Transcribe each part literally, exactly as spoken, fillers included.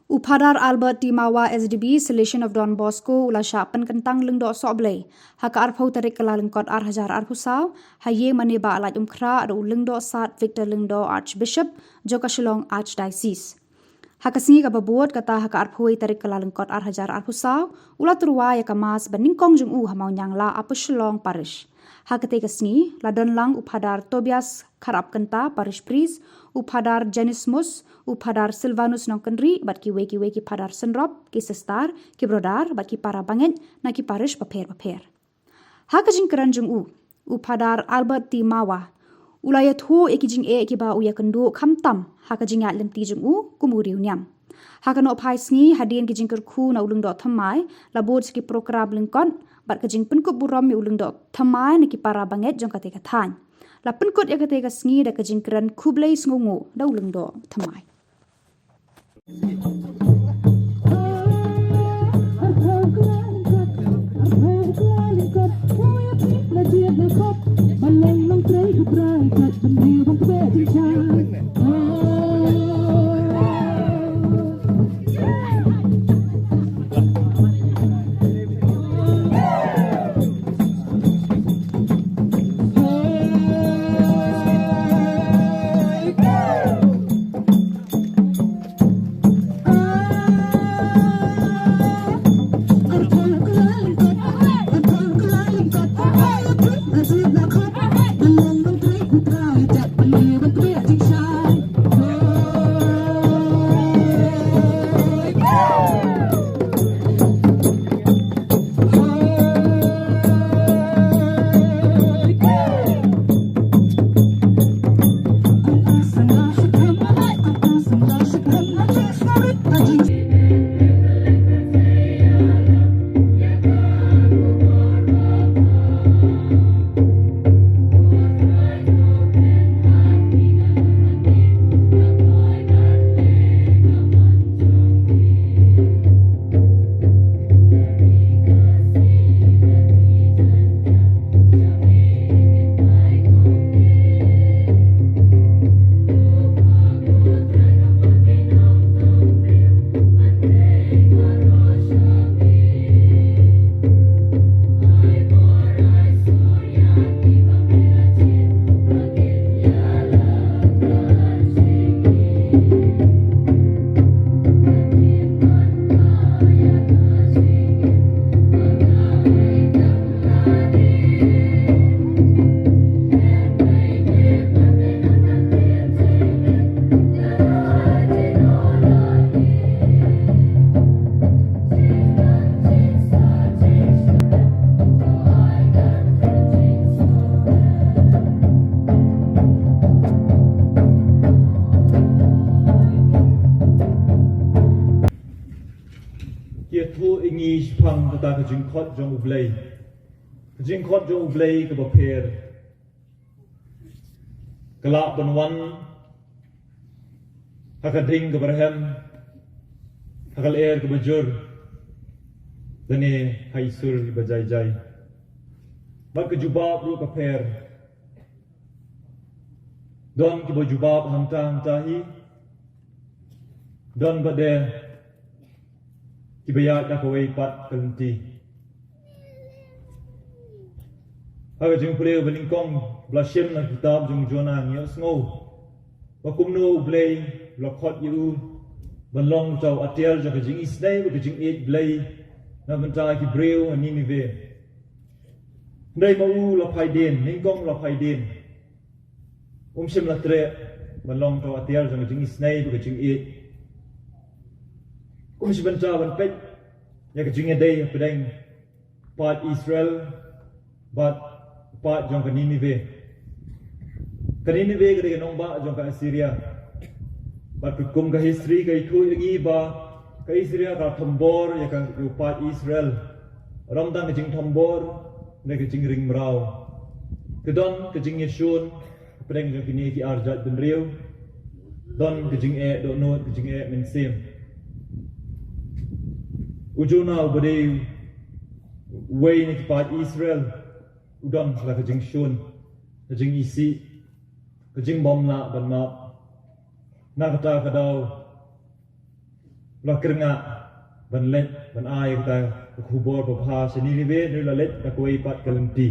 U Phadar Albert Timawa, S D B, Salesian of Don Bosco, u la shah pynkyntang Lyngdoh Sohblei ha ka arphew tarik Kyllalyngkot ar hajar arphew saw ha ïing mane Bah Lait Umkhrah da u Lyngdoh Sad Victor Lyngdoh, Archbishop jong ka Shillong Archdiocese. Ha ka sngi kaba bud, kata ha ka arphew tarik Kyllalyngkot ar hajar arphew saw, u la tyrwa ïa ka Mass ba nyngkong jong u ha Mawniangla, Upper Shillong Parish. Ha katei ka sngi la don lang u Phadar Tobias Kharapkynta, Parish Priest, u Phadar Janismus, u Phadar Silvanus Nongkynrih bad kiwei kiwei ki Phadar Synrop, ki Sister, ki Brother bad ki para bangeit na ki parish bapher bapher. Ha ka jingkren jong u, u Phadar Albert Timawa u la ïathuh ïa ki jingeh kiba u ïakynduh khamtam ha ka jingïaid lynti jong u kum u riewniam. Ha ka nohphai sngi, hadien ki jingkyrkhu na u Lyngdoh Thymmai, la bud sa ki prokram lyngkot bad ka jingpynkup burom ïa u Lyngdoh Thymmai na ki para bangeit jong katei ka thaiñ. La pynkut ïa katei ka sngi da ka jingkren khublei sngewnguh da u Lyngdoh Thymmai. Ki ïathuh ïa ngi shaphang kata ka jingkhot jong U Blei. Ka jingkhot jong U Blei kaba pher ka lah ban wan ha ka ding kaba rhem, ha ka lyer kaba jur, lane ha i sur iba jai jai. Bad ka jubab ruh ka pher. Don kiba jubab hangta hangta hi. Don bad de kiba ïaid da kawei pat ka lynti. Ha ka jingpule ba nyngkong ba la shim na kitab jong Jonah, ngi ïohsngew ba kumno U Blei u la khot ïa u ban long uta u atiar jong ka jingisynei bad ka jingïeit Blei na bynta ki briew ha Ninive. Hynrei ma u la phaidien, nyngkong la phaidien. Um shym la treh ban long uta u atiar jong ka jingisynei bad ka jingïeit. Kum shi bynta ban peit ïa ka jingïadei hapdeng paid Israel bad paid jong ka Ninive. Ka Ninive ka dei ka nongbah jong ka Assyria. Bad kum ka history ka ïathuh ïa ngi ba ka Assyria ka thombor ïa ka, ïa u paid Israel. Ym tang ka jingthombor, ne ka jingring mraw. Ka don ka jingïashun hapdeng jong kine ki ar jait bynriew. Don ka jingeh dohnud, ka jingeh mynsiem. U Jonah uba dei uwei na ki paid Israel u don la ka jingshun, ka jingisih, ka jingbymlah ban map. Na kata ka daw la kyrngah ban leit ban ai kata ka khubor babha sha Ninive, ne la leit da kawei pat ka lynti.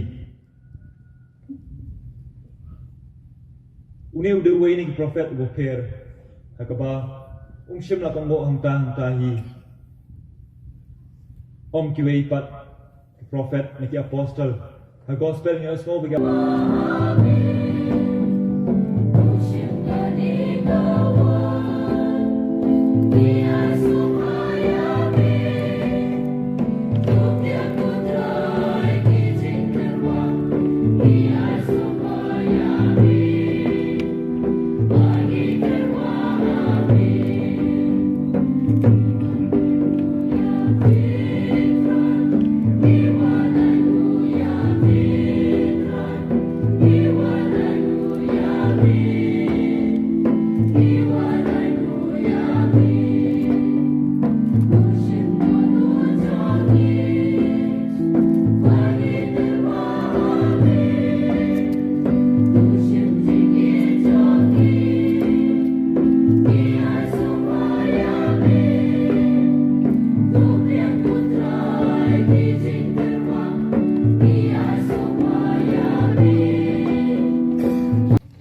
Une u dei uwei na ki prophet uba pher, ha kaba um shym la kohnguh hangta hangta hi. Ym kiwei pat ki prophet ne ki apostle. Ha gospel ngi ïohsngew ba ki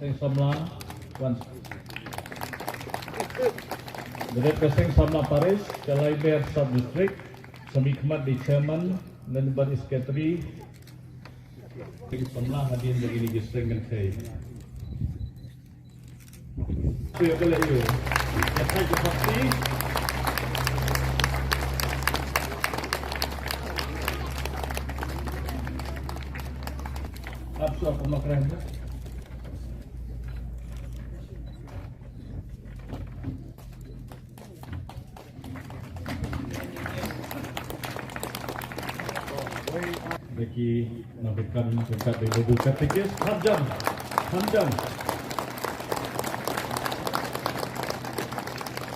Seng samla, wan. Dep ka seng samla parish, ka Laimer sub district, sa mihkhmat dei chairman, lane bad secretary. Seng samla hadien da kine ki seng kynthei. Seng kynthei. Ap suap pemakai. Beki na bekan bekat de bubu katekis. Hamjam. Hamjam.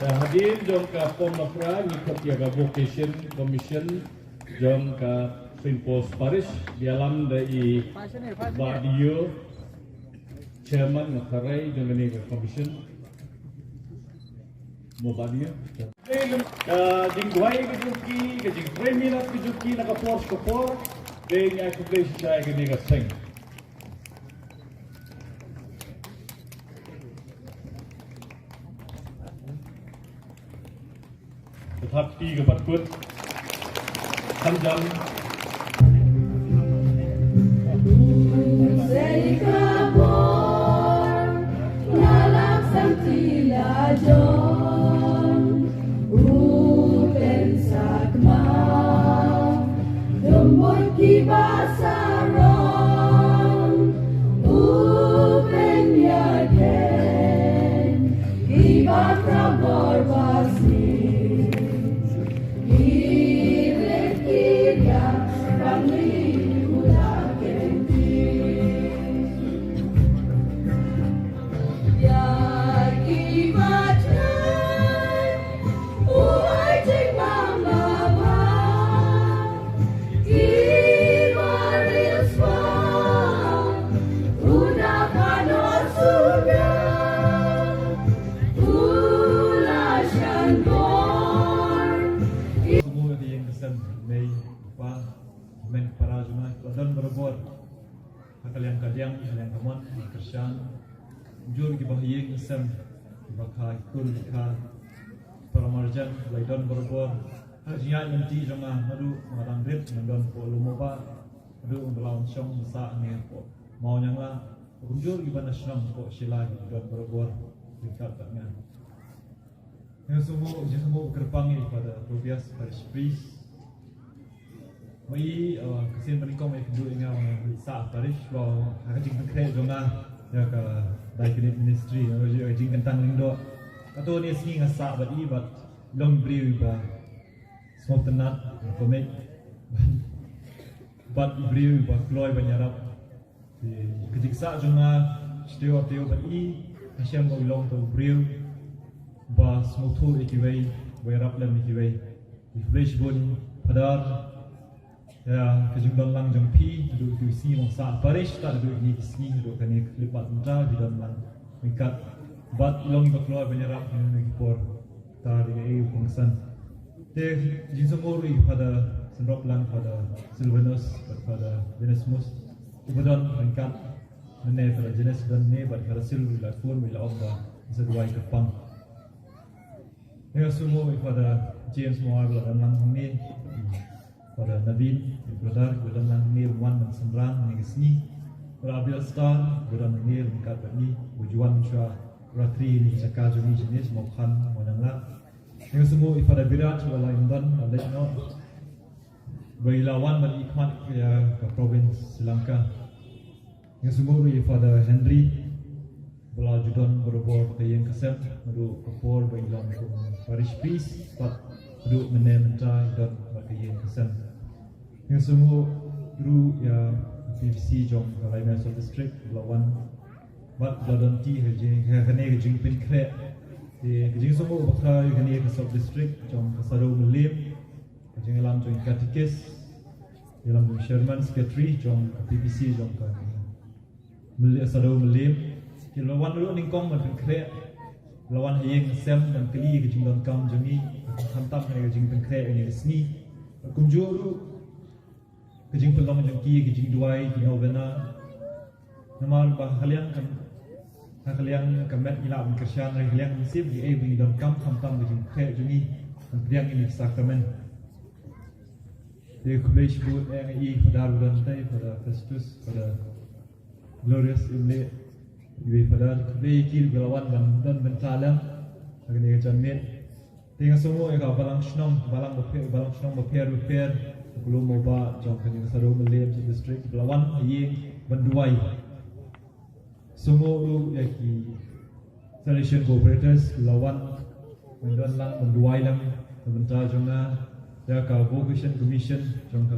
Te hadien jong ka pom nokra ngi khot ïa ka vocation commission jong ka Saint Paul's Parish, ïalam da i Bah Dio, chairman na tharai jong kane ka commission. Mo Bah Dio. Ka jingduwai ka jong ki, ka jingtrei minot ka jong ki na ka por sha ka por. Te ngi ai khublei shai kane ka seng. Ka thap kti ka pat kut. Khamjam. Sei ka bor, nga la sam ti la jong. U pen sakma, dumbut ki ba sarong. U pen ïa ken, ki ba pra bor ba sniew. Sngewbha ïa ka ïing ka sem, mei, pa, men para jong nga, ba don barabor. Ha ka liang ka diang, ha ka liang ka mon, ha ka kyrshan. Jur kiba ha ïing ha sem, kiba kha, ki kur ki kha. Para marjan, ba la don barabor. Ha ka jingïaid lynti jong nga, naduh nga dang rit, nga don hapoh Lum Mawbah. Naduh nga la wan shong, nga sah hangne hapoh Mawniangla. Kumjuh kiba na shnong hapoh Shillai, kiba don barabor. Ryngkat bad nga. Nga sngewbha, nga sngewbha kyrpang ïa i Father Tobias, Parish Priest. Ma i, eh, ka sien ba nyngkong i kynduh ïa nga, nga sah parish, ba ha ka jingpynkhreh jong nga ïa ka Diaconate Ministry, ïa ka jingkyntang lyngdoh. Kato ne sngi nga sah bad i, bad long briew ba sngewtynnat, nga commit. Bad briew ba kloi ban ïarap. Te ka jingsah jong nga, shatei shatei bad i, nga shem ba u long uta u briew ba sngewthuh ïa kiwei, ba ïarap lem ïa kiwei. Te khublei shibun Father ïa ka jingdon lang jong phi, naduh ki sngi ba nga sah parish, tad naduh kine ki sngi, naduh kane ka khyllipmat mynta, phi don lang ryngkat. Bad i long i ba kloi ban ïarap ha kine ki por. Tad ïa kaei u kongsan. Te jingsngewbha ruh ïa Father Sendrop lang, Father Silvanus bad Father Onesmus, uba don ryngkat mynne. Father Onesmus don ne bad Father Sil ruh la phone, ruh la ong ba sa duwai kyrpang. Nga sngewbha ïa Father James Mawar ba la don lang hangne, Father Navin, ïa brother ba la don lang hangne, wan ban synran hangne ka sngi. Father Abel Star ba don hangne ryngkat bad ngi, ba ju wan sha Ratri hangne sha ka jong ngi shane sha Mawkhan Mawlangla. Nga sngewbha ïa Father Biraj ba la ïa don, ba la leit noh, ba ïa la wan ban ïa khmat ïa ka province Sri Lanka. Nga sngewbha ruh ïa Father Henry ba la ju don barabor bad ka ïing ka sem naduh ka por ba i long kum parish priest bad naduh mynne mynta i don bad ka ïing ka sem. Nga sngewbha ruh ïa P V C jong ka Laimeh Sub District ba la wan bad ba la don ti ha jing, ha kane ka jingpynkhreh. Te ka jingsngewbha bakla ïa kane ka Sub District jong ka Saddew Mylliem, ka jingïalam jong Catechist, ïalam jong Chairman Secretary jong ka P V C jong ka Mylliem, Saddew Mylliem. Ki la wan ruh nyngkong ban pynkhreh, la wan ha ïing ha sem ban kylli ka jingdonkam jong ngi, khamtam ha ka jingpynkhreh ha kane ka sngi. Kumjuh ruh ka jingpynlong jong ki, ka jingduwai, ki novena. Namar ba ha ka liang ka, ha ka liang ka met ngi lah ban kyrshan, ha ka liang ka mynsiem ngi ai ba ngi donkam khamtam ka jingpynkhreh jong ngi ban pdiang ïa kine ki sakramen. Te khublei shibun ïa ngi, Father ba don tei, Father Festus, Father Glorious, Imlek, iwei Father, khublei ïa ki ba la wan ban don bynta lang ha kane ka janmiet. Te nga sngewbha ïa ka balang shnong, balang bapher, balang shnong bapher bapher, u Khlum u Bah jong kane ka Saddew Mylliem Sub District ba la wan ha ïing ban duwai. Sngewbha ruh ïa ki Salvation Cooperators ba la wan ban don lang ban duwai lang na bynta jong nga, ïa ka Vocation Commission jong ka